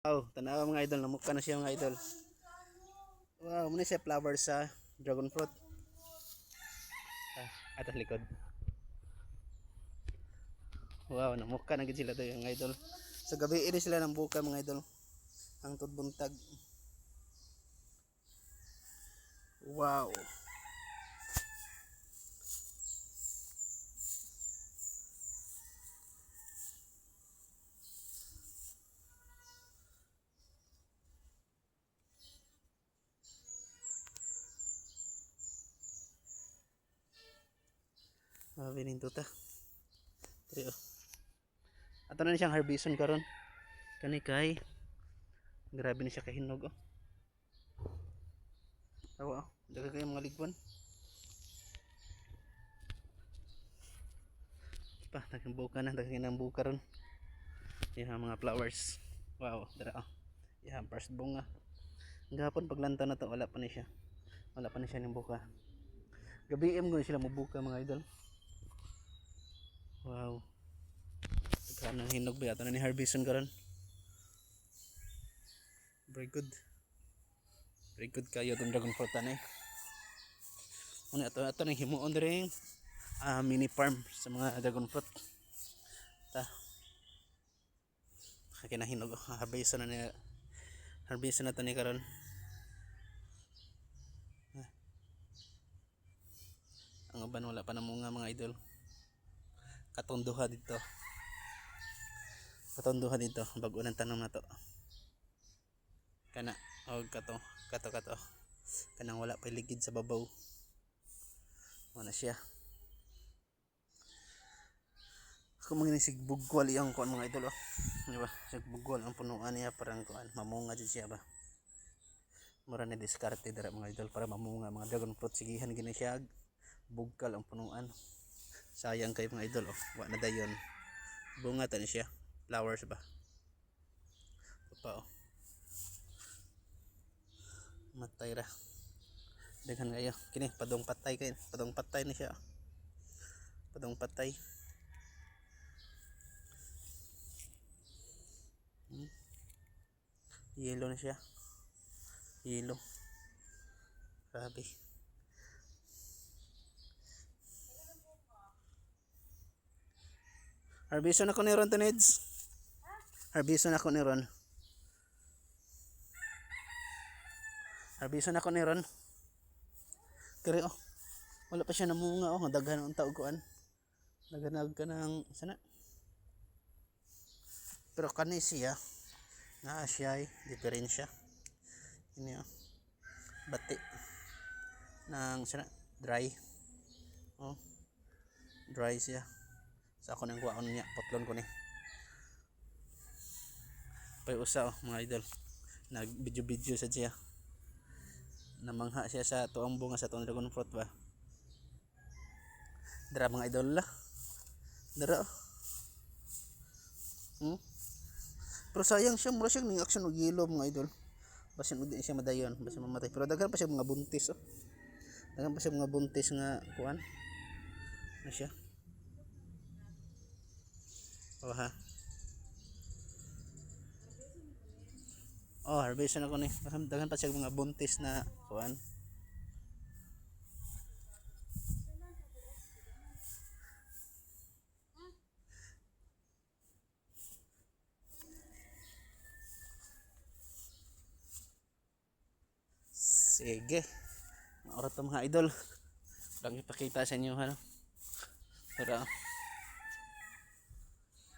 Wow, tanawa, mga idol, namuka na siya, mga idol. Wow, muna siya flower sa dragon fruit. Ah, atas likod. Wow, namuka na gid sila to, mga idol. Sa gabi ini sila ng buka, mga idol. Ang buntag. Wow. Grabe nindot. Diri oh. Ato na ni siyang harveston karon. Kani kay grabe ni siya kahinog oh. Tawa oh. Daghan kayo mga ligwan. Pa, daghang buka na, daghang ng buka ron. Yan ang mga flowers. Wow, dara oh. Yan, first bunga. Ang gahapon paglantaw na to, wala pa ni siya. Wala pa ni siya ng buka. Gabi mo sila mubuka, mga idol. Wow. Daghan ng hinog ba ato na ni harveston karon. Very good. Very good kayo itong dragon fruit ani. Muna ato ato nang himuon diri mini farm sa mga dragon fruit. Ta. Kinahinog, harveston na niya. Harveston na to ni karon. Ah. Ang uban wala pa namunga, mga idol. Katong duha dito. Katong duha dito, bag-o ng tanom na to. Kana og kato, kato kato. Kanang wala pa ligid sa babaw. Mao na siya. Ako mga sigbugwal iyang kuan, mga idol oh. Di ba? Sigbugwal ang punuan niya, parang kuan, mamunga jud siya ba. Mura ni diskarte dira, mga idol, para mamunga mga dragon fruit, sigihan gini siya bugkal ang punuan. Sayang kay, mga idol oh. Wa na dayon. Bunga ta ni siya. Flowers ba? Pa oh. Matay ra. Daghan kayo. Kini padong patay kay, padong patay ni siya. Padong patay. Yellow na siya. Yellow. Grabe. Harveston ako ni Ron to, Neds. Harveston ako ni Ron. Harveston ako ni Ron. Kaya oh. Wala pa siya namunga oh. Daghan ang tao kuan. Daghan ka ng sana. Pero kani siya naa siya ay diferensya. Ini oh. Bati. Nang sana dry. Oh. Dry siya. Sa ako nang kuwaon niya, putlon ko ni. Pay usa oh, mga idol. Nag video video sa siya. Namangha siya sa tuang bunga sa tuang dragon fruit ba. Dara, mga idol lah. Dara oh. Pero sayang siya, mura siya ning action og yellow, mga idol. Basin og di siya madayon, basin mamatay. Pero daghan pa siya mga buntis oh. Daghan pa siya mga buntis nga kuan. Ano siya? Oh ha. Oh, harvest na ko ni. Daghan, daghan pa siya mga buntis na kuan. Sige. Maura to, mga idol. Lang ipakita sa inyo ano. Pero